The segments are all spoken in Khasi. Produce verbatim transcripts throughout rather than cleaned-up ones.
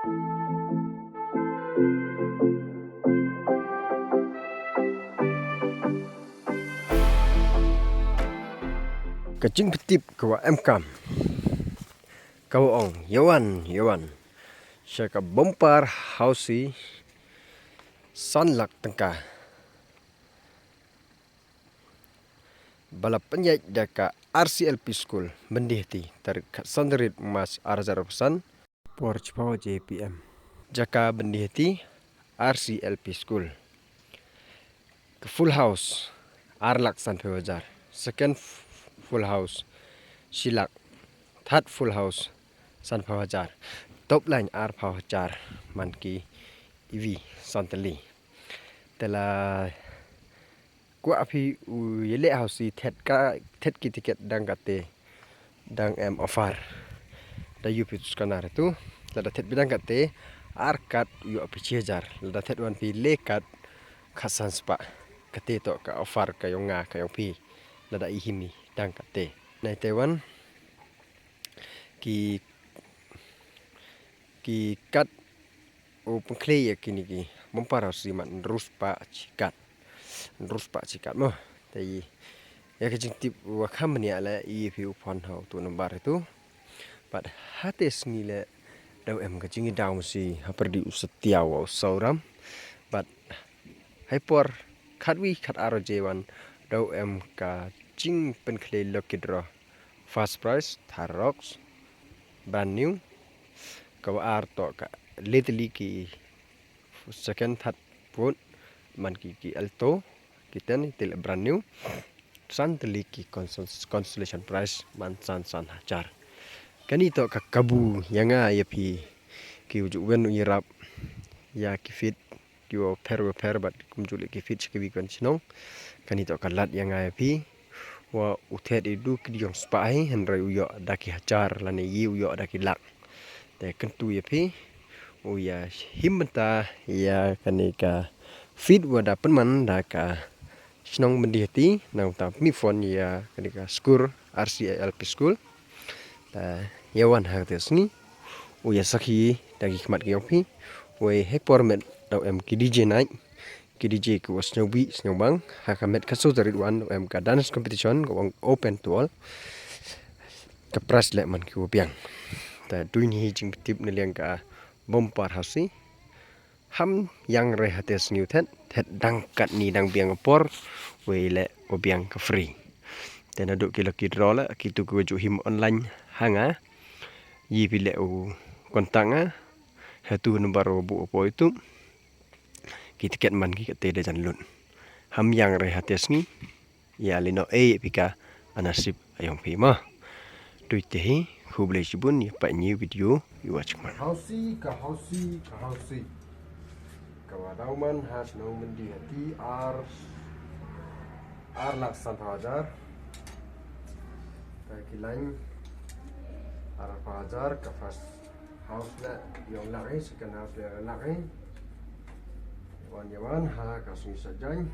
Ka jingpyntip ka wa em kam, ka wa ong, "Yawan, yawan sha ka bumper housie, san lak tyngka." Ba la pynïaid da ka R C L P School Byndihati, tarik khatsan tarik March ar hajar arphew san, por chiphaw J P M. Jaka Byndihati, R C L P School. Ka full house, ar lak sanphew hajar. Second f-, full house, shi lak. Third full house, sanphew hajar. Top line, arphew hajar. Man ki iwi san tylli. Te la kwah phi u ïaleh housie, thet ka, thet ki tiket dang kate, dang em offer. Da ïoh phi tu scanner tu, lada thet phi dang kate, ar kat ïoh phi shi hajar. Lada thet wan phi le kat, khatsan spah. Kate toh ka offer ka yong nga ka yong phi. Lada i himi dang kate. Nai te wan ki, ki kat u pynkhlei ïa kine ki bumper housie mat hynriew spah shi kat. Hynriew spah shi kat mo. Te ïa ka jingtip wa kham bniah leh, ïa phi u phone ha utu u number itu. Bad hate sngi leh daw em ka jingïadaw masi hapyrdi u Satya wa u Sauram. Bad ha i por khatwi khatar baje wan daw em ka jingpynkhlei lucky draw. First prize, Thar Roxx, brand new. Ka wa ar toh ka le tylli ki second, third, fourth, man ki, ki Alto, ki ten, te leh brand new. San tylli ki consol-, consolation prize, man san san hajar. Kani toh ka kabu ïa nga ïa phi, ki u ju wen u ïarap ïa ki feet, ki wa pher wa pher bad kumjuh leh ki feet sha kiwi ki wan shnong. Kani toh ka lad ïa nga ïa phi. Wa u thet i du ki diong spah hi, hynrei u ïoh da ki hajar lane ïa u ïoh da ki lak. Te kyntu ïa phi u ïa him bynta ïa kane ka feet wa da pynman da ka shnong Byndihati, nangta pynmih phone ïa kane ka skur R C L P School. Te ïa wan ha kate sngi u ïa sakhi da ki khmat ki yong phi. Wei ha i por met daw em ki D J night, ki D J ki wa sngewbih sngewbang. Ha ka met khatsaw tarik wan daw em ka dance competition, ka wa ong open to all. Ka prize leh man ki wa biang. Te dei hi jingpyntip na liang ka bumper housie. Ham ïang re hate sngi u thet, thet dang katni dang biang ka por, wei leh u biang ka free. Te naduh ki lucky draw leh, kitu ki wa ju him online ha nga, ïa phi leh u contact nga ha utu u number wa buh hapoh YouTube. Ki tiket man ki kate da jan lut. Ham ïang re hate sngi, ïa lino e pika anasip ayong phi ma. Tui te hi, khublei shibun, ïa pat ñi video, ïa wa chikman. Housie, ka housie, ka housie. Ka wa daw man ha shnong Byndihati ar, ar lak sanphew hajar. Ka ki lain, arphew hajar, ka first house leh ïong lak hi, second house leh lak hi. Wan ïa wan ha ka sngi Saitjaiñ,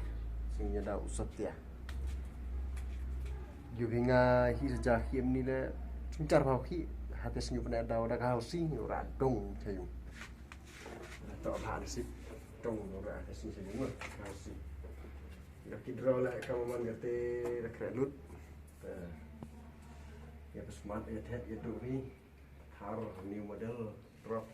sngi ïa daw u Satia. Ïa phi nga hi sa ja hi em ni leh, sngi jar phaw hi, hate sngi pyneh daw da ka housie, ïa u ra dong cha ïu. Toh bha da sip, dong u ra hate sngi cha ïu, housie. Ïa ki draw leh ka man kate da kre lut. Ïa phi smat ïa thet ïa tu hi. Thar new model Roxx